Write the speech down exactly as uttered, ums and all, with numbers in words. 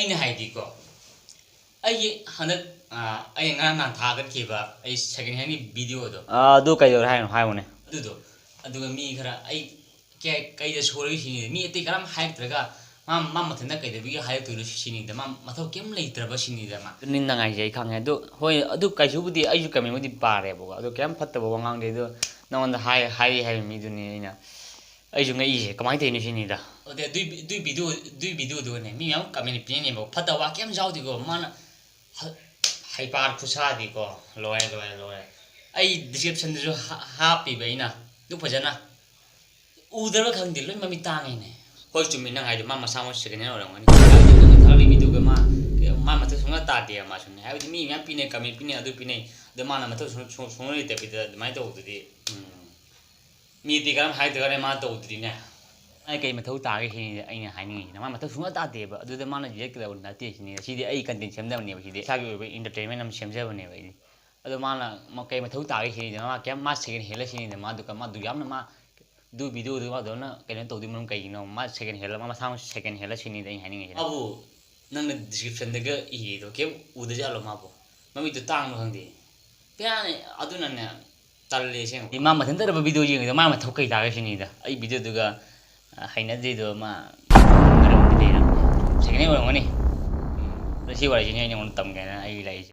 ꯑꯩꯅ ꯍꯥꯏꯗꯤꯀꯣ, ꯑꯩꯒꯤ ꯍꯟꯗꯛ, ꯑꯥ, ꯑꯩ ꯉꯔꯥꯡ ꯅꯍꯥꯟ ꯊꯥꯒꯠꯈꯤꯕ ꯑꯩ second handꯒꯤ videoꯗꯣ, ꯑꯥ, ꯑꯗꯨ ꯀꯩꯗꯧꯔꯦ ꯍꯥꯏꯅꯣ? ꯍꯥꯏꯌꯨꯅꯦ꯫ ꯑꯗꯨꯗꯣ, ꯑꯗꯨꯒ ꯃꯤ ꯈꯔ ꯑꯩ ꯀꯩ-, ꯀꯩꯗ ꯁꯣꯏꯔꯒꯦ ꯁꯤꯅꯤꯗ, ꯃꯤ ꯑꯇꯩ ꯀꯔꯝ ꯍꯥꯏꯔꯛꯇ꯭ꯔꯒ ꯃꯥ, ꯃꯥ ꯃꯊꯟꯇ ꯀꯩꯗꯧꯕꯒꯤ ꯍꯥꯏꯔꯛꯇꯣꯏꯅꯣ ꯁꯤꯅꯤꯗ, ꯃꯥ ꯃꯊꯧ ꯀꯩꯝ ꯂꯩꯇ꯭ꯔꯕ ꯁꯤꯅꯤꯗ ꯃꯥ꯫ ꯑꯗꯨꯅꯤ ꯅꯪ ꯍꯥꯏꯁꯦ ꯑꯩ ꯈꯪꯉꯦ꯫ ꯑꯗꯨ ꯍꯣꯏ, ꯑꯗꯨ ꯀꯩꯁꯨꯕꯨꯗꯤ ꯑꯩꯁꯨ commentꯕꯨꯗꯤ ꯄꯥꯔꯦꯕꯀꯣ, ꯑꯗꯨ ꯀꯩꯝ ꯐꯠꯇꯕ ꯋꯥꯉꯥꯡꯗꯦ꯫ ꯑꯗꯣ ꯅꯉꯣꯟꯗ ꯍꯥꯏ-, ꯍꯥꯏꯔꯤ ꯍꯥꯏꯕ ꯃꯤꯗꯨꯅꯤ ꯑꯩꯅ, ꯑꯩꯁꯨ ꯉꯛꯏꯁꯦ ꯀꯃꯥꯏꯅ ꯇꯧꯔꯤꯅꯣ ꯁꯤꯅꯤꯗ꯫ ꯑꯗꯨ, ꯑꯗꯨꯏ, ꯑꯗꯨꯏ video, ꯑꯗꯨꯏ videoꯗꯨꯒꯅꯦ ꯃꯤ ꯃꯌꯥꯝ comment ꯄꯤꯅꯦꯕ, ꯐꯠꯇꯕ ꯋꯥ ꯀꯩꯝ ꯌꯥꯎꯗꯦꯀꯣ, ꯃꯥꯅ ꯍ-, ꯍꯩꯄꯥ ꯈꯨꯁꯥꯗꯤꯀꯣ, ꯂꯣꯏꯔꯦ, ꯂꯣꯏꯔꯦ, ꯂꯣꯏꯔꯦ꯫ ꯑꯩ descriptionꯗꯁꯨ ꯍꯥ-, ꯍꯥꯞꯄꯤꯕ ꯑꯩꯅ, ꯑꯗꯨ ꯐꯖꯅ ꯎꯗ꯭ꯔꯕ ꯈꯪꯗꯦ, ꯂꯣꯏ ꯃꯃꯤꯠ ꯇꯥꯡꯉꯤꯅꯦ꯫ ꯍꯣꯏ, ꯆꯨꯝꯃꯤ ꯅꯪ ꯍꯥꯏꯗꯣ, ꯃꯥ ꯃꯁꯥꯃꯛ second hand ꯑꯣꯏꯔꯝꯒꯅꯤ꯫ ꯍꯥꯏꯕꯗꯤ ꯅꯪꯅ ꯊꯥꯒꯠꯂꯤ ꯃꯤꯗꯨꯒ ꯃꯥ, ꯃꯥ ꯃꯊꯧ ꯁꯨꯡꯇꯥ ꯇꯥꯗꯦꯕ ꯃꯥꯁꯨꯅꯦ꯫ ꯍꯥꯏꯕꯗꯤ ꯃꯤ ꯃꯌꯥꯝ ꯄꯤꯅꯩ, comment ꯄꯤꯅꯩ, ꯑꯗꯨ ꯄꯤꯅꯩ, ꯑꯗꯣ ꯃꯥꯅ ꯃꯊꯧ ꯁꯨꯡ-, ꯁꯨꯡ-, ꯁꯨꯡꯂꯩ ꯂꯩꯇꯕꯤꯗ ꯑꯗꯨꯃꯥꯏꯅ ꯇꯧꯕꯗꯨꯗꯤ, ꯎꯝ, ꯃꯤꯗꯤ ꯀꯔꯝ ꯍꯥꯏꯗꯣꯏꯔꯦ ꯃꯥ ꯇꯧꯗ꯭ꯔꯤꯅꯦ꯫ ꯑꯩ ꯀꯩ ꯃꯊꯧ ꯇꯥꯒꯦ ꯁꯤꯅꯤꯗ ꯑꯩꯅ ꯍꯥꯏꯅꯤꯡꯉꯤꯁꯤꯅ, ꯃꯥ ꯃꯊꯧ ꯁꯨꯡꯇꯥ ꯇꯥꯗꯦꯕ꯫ ꯑꯗꯨꯗ ꯃꯥꯅ react ꯇꯧꯕ ꯅꯠꯇꯦ ꯁꯤꯅꯤꯗ꯫ ꯁꯤꯗꯤ ꯑꯩ content ꯁꯦꯝꯖꯕꯅꯦꯕ, ꯁꯤꯗꯤ ꯏꯁꯥꯒꯤ ꯑꯣꯏꯕ entertainment ꯑꯃ ꯁꯦꯝꯖꯕꯅꯦꯕ ꯑꯩꯗꯤ꯫ ꯑꯗꯣ ꯃꯥꯅ ꯃ-, ꯀꯩ ꯃꯊꯧ ꯇꯥꯒꯦ ꯁꯤꯅꯤꯗ, ꯃꯥ ꯀꯩꯝ, ꯃꯥ second handꯂ ꯁꯤꯅꯤꯗ, ꯃꯥ ꯗꯨꯀꯥꯟ, ꯃꯥ ꯗꯨ ꯌꯥꯝꯅ ꯃꯥ ꯑꯗꯨ videoꯗꯨ ꯃꯥ ꯑꯗꯨꯃꯥꯏꯅ ꯀꯩꯅꯣ ꯇꯧꯗꯣꯏ ꯃꯔꯝ ꯀꯩꯒꯤꯅꯣ? ꯃꯥ second handꯂ, ꯃꯥ ꯃꯁꯥꯃꯛ second handꯂ ꯁꯤꯅꯤꯗ ꯑꯩꯅ ꯍꯥꯏꯅꯤꯡꯉꯤꯁꯤꯅ꯫ ꯑꯕꯨ, ꯅꯪꯅ descriptionꯗꯒ ꯏꯔꯤꯗꯣ ꯀꯩꯝ ꯎꯗꯖꯥꯠꯂꯣ ꯃꯥꯕꯨ? ꯃꯃꯤꯠꯇꯣ ꯇꯥꯡꯕ ꯈꯪꯗꯦ꯫ ꯕꯦꯔꯥꯅꯦ, ꯑꯗꯨꯅꯅꯦ, ꯇꯜꯂꯦ ꯑꯁꯦꯡꯕ꯫ ꯃꯥ ꯃꯊꯟꯇꯔꯕ video ꯌꯦꯡꯉꯤꯗꯣ? ꯃꯥ ꯃꯊꯧ ꯀꯩ ꯇꯥꯒꯦ ꯁꯤꯅꯤꯗ꯫ ꯑꯩ videoꯗꯨꯒ, ꯑ, ꯍꯩꯅꯗ꯭ꯔꯤꯗꯣ ꯃꯥ ꯃꯔꯝꯗꯤ ꯂꯩꯔꯝꯅꯤ꯫ Second hand ꯑꯣꯏꯔꯝꯒꯅꯤ꯫ ꯎꯝ꯫ ꯑꯗꯣ ꯁꯤ ꯋꯥꯔꯤꯁꯤꯅꯦ ꯑꯩ ꯅꯉꯣꯟꯗ ꯇꯝꯒꯦꯅ ꯑꯩ ꯂꯥꯛꯏꯁꯦ꯫